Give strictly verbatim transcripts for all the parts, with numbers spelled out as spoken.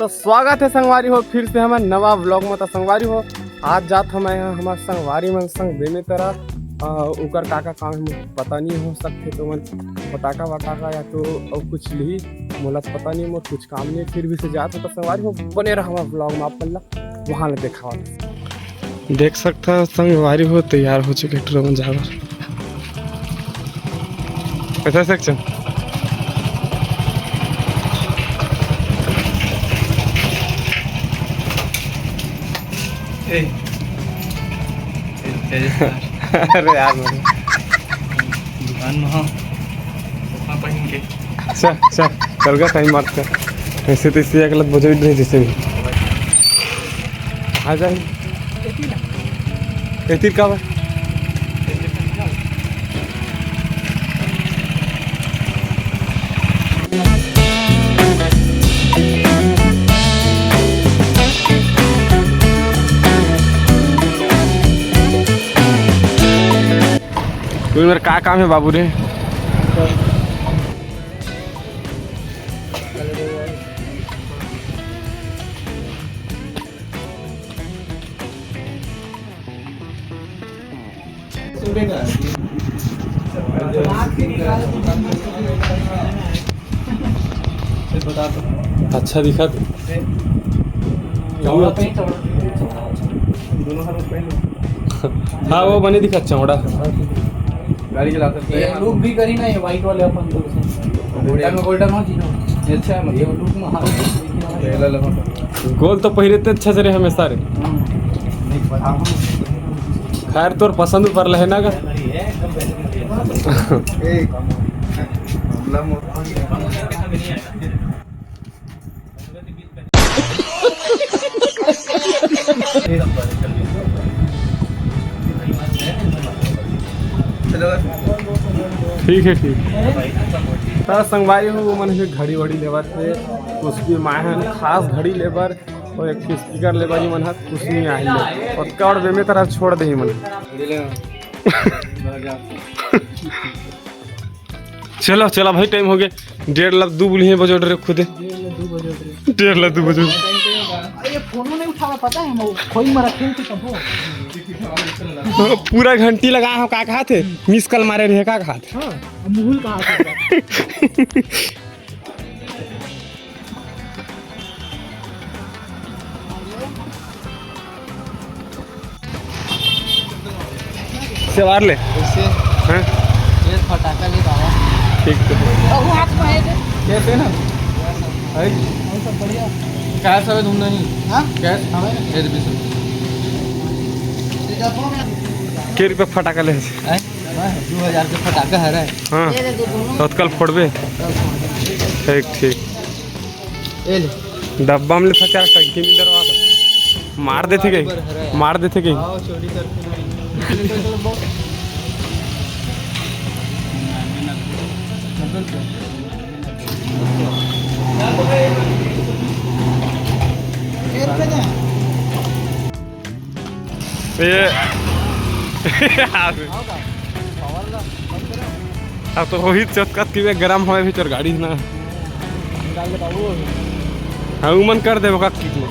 तो स्वागत हे संगवारी हो फिर से हमर नवा vlog में। तो संगवारी हो, आज जात हन हमर संगवारी मन संग बेमेतरा। अ, उकर का का काम हे मोला पता नहीं, हो सकथे तुमन फटाका वटाका या तो अउ कुछ लिही, मोला तो पता नहीं, मोर कुछ काम नहीं, फिर भी से जात हन। तो संगवारी हो, बने रहा हमर vlog में, आप मन ला वहाँ ले देखावत। देख सकथव संगवारी हो, तैयार हो चुके हे टुरा मन जाए बर। कैसा section? ए, ए, ए, अरे यार, दुकान में हो, चश्मा पहन के। अच्छा, अच्छा, चल गया टाइम मारते। ऐसे तो इससे अगलत बजो ही नहीं जैसे भी। आ जाए। एतिर का बा? कोई मेरा का काम है बाबू रे? अच्छा दिखत। हाँ, वो बने दिखत चौड़ा। गाड़ी चला सकते हैं। ये look भी करी ना, ये white वाले अपन लोग से। Golden में golden हो जी ना। ये अच्छा है, मतलब। ये look में हाँ। ये ला लो। गोल तो पहिरे थे अच्छा से रे हमेशा रे। हम्म। नहीं, पता नहीं। खैर, तोर पसंद ऊपर लहे ना का। ए, मामला मोटा। ठीक है, ठीक। हाँ, संगवारी हो, वो मन के घड़ी वड़ी लेवत हे, कुछ भी माय हन खास घड़ी लेबर, और एक ठो speaker लेबर ही मन ह कुछ नहीं आए ले, और कड़ बे में तरह छोड़ दे मन। चलो, चलो भाई, टाइम हो गया। डेढ़ लाख दू बोली है बजट रे खुदे। डेढ़ लाख दू बजट। अरे, ये फोनो नहीं उठावा, पता है, हम खोई में रखे थे तब वो। पूरा घंटी लगा हो, का कहा थे? Miss call मारे रहे, का कहा थे? हाँ, मुहुल कहा थे। सेवार ले। कैसे? हाँ? ये फटाका ले बाबा। ठीक तो। वो हाथ में है। कैसे ना? है? और सब बढ़िया। Cash हवे धुन नहीं? हाँ? Cash हवे ना? ये भी सुन। के रुपया फटाका ले? हैं? दो हजार के फटाका है रे। हाँ। तत्काल फोड़बे। ठीक, ठीक। ए ले। डब्बा में ले फंसा टंकी में दरवा दो। मार देथे कहीं, मार देथे कहीं। आओ, चोरी करके नहीं। ये अब तो वही चतकत की वे गरम हवे भीतर गाड़ी ना। हाँ, उमन कर देबो का किक में।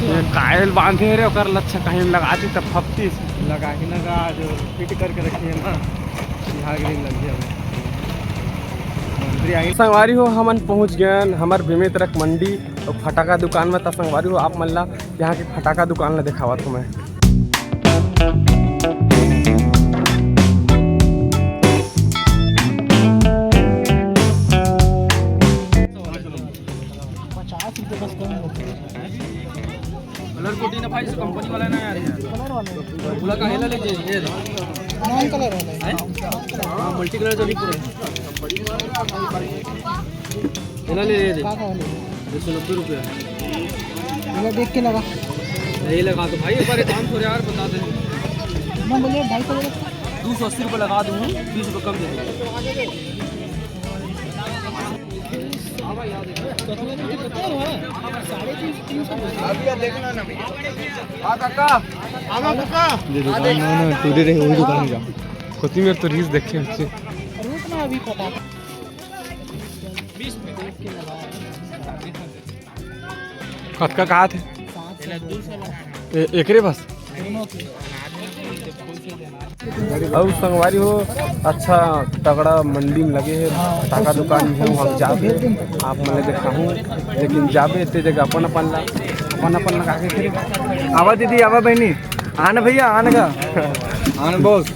ये कायल बांधे रे, ओकर लच्छा कहीं लगा दी तब फपती। लगा के ना आज फिट करके रखिए ना, बिहार के दिन लग गया। मंत्री आगे। संगवारी हो, हमन पहुंच गए हन हमर बेमेतरा के मंडी और फटाका दुकान में। त संगवारी हो, आप मन ला यहाँ के फटाका दुकान ला देखावत हूँ मैं। पचास रुपये बस कम होते हैं। कलर कोटी ना भाई, कंपनी वाला ना यार। कलर वाला है। बोला का हेला ले जे, ये लो। नॉन कलर वाला है। हैं? हाँ, मल्टी कलर चली पूरा। हेला ले, ले, ले। का का वाला है? एक सौ नब्बे रुपया। ये देख के लगा। यही लगा दो भाई, एक बार एक काम थोड़े यार बता दे। मैं बोले ढाई सौ लगा। दो सौ अस्सी रुपये लगा दूँ, बीस रुपये कम दे दो। ये दुकान ना, ना, टूटे रहे, वही दुकान जा। कोथिमीर तो रील्स देखे होचे। कतका कहा थे? ए-, एकरे बस। अउ संगवारी हो, अच्छा तगड़ा मंडी में लगे हे, फटाका दुकान में हम जाबे, आप मन ल देखाहूँ, लेकिन जाबे ते जगह अपन अपन ला, अपन अपन लगा के फिर। आवा दीदी, आवा बहनी, आन भैया, आन गा, आन बॉस।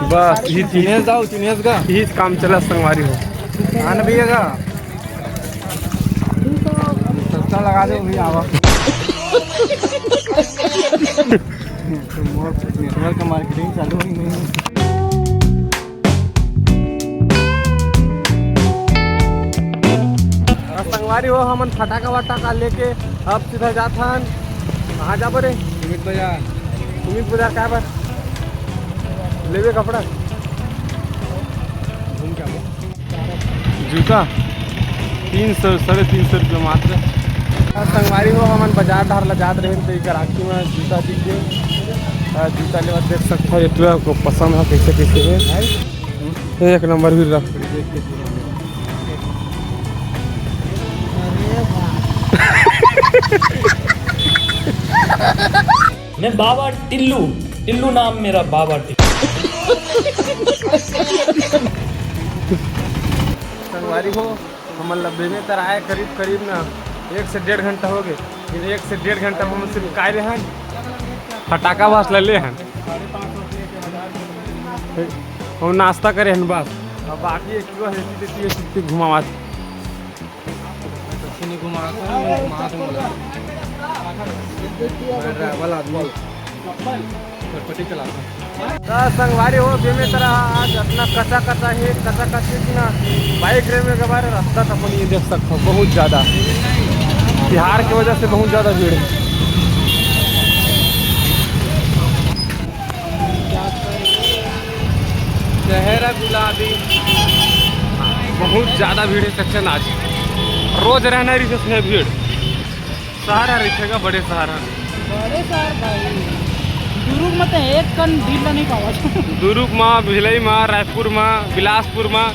बस, ये चिन्हेस जाओ, चिन्हेस गा। यही काम चला संगवारी हो। आन भैया गा। सस्ता लगा दो भैया, आवा। तो मोर नेटवर्क का मार्केटिंग चालू ही नहीं है। अरे संगवारी हो, हमन फटाका वटाका लेके अब सीधा जाथन। कहाँ जाबो रे? सुमित बाजार। सुमित बाजार काय बर? लेबे कपड़ा। घूम के आबो। जूता तीन सौ, साढ़े तीन सौ रुपया मात्र। संगवारी हो, हमन बाजार डहर ला जात रहेन, तो एकर आखी में जूता दिख गे। आ, जूता लेवत देख सकत हो, ये तो आपको पसंद है, कैसे कैसे है। एक नंबर भी रख। मैं बाबा टिल्लू, टिल्लू नाम मेरा, बाबा टिल्लू। संगवारी हो, हमन ला बेमेतरा आए करीब करीब ना एक से डेढ़ घंटा हो गए। फिर एक से डेढ़ घंटा में हम सिर्फ काय ले हन, फटाका बस ले ले हन। हम नाश्ता करे हन बस। अब बाकी एक किलो है, इसी देखिए, इसी घुमावा। तो संगवारी हो, बेमेतरा आज अतना कचा कचा हे, कचा कची कि ना, बाइक रे में के बारे रास्ता तो अपन ये देख सकत हो, बहुत ज्यादा बिहार के वजह से बहुत ज्यादा भीड़ है। शहर गुलाबी, बहुत ज्यादा भीड़ है सच्चन आज। रोज रहना रिहिस इसमें भीड़। शहर हर रहिथे गा, बड़े शहर हर। बड़े शहर भाई, दुरुग में तो एक कन भीड़ ला नहीं पावा। दुरुग में, भिलाई में, रायपुर में, बिलासपुर में,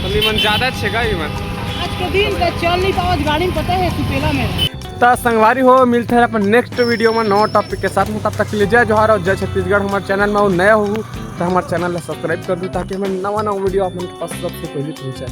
तो निमन ज्यादा छेगा ही मन। आज के दिन तो चल नहीं पावा, गाड़ी में पता है सुपेला में। त संगवारी हो, मिलते हैं अपन नेक्स्ट वीडियो में नवा टॉपिक के साथ में। तब तक के लिए जय जोहार और जय छत्तीसगढ़। हमारे चैनल में अउ नया हो तो हमारे चैनल ला सब्सक्राइब कर दो, ताकि हमें नवा नवा वीडियो आप मन के पास सबसे पहले पहुंचे।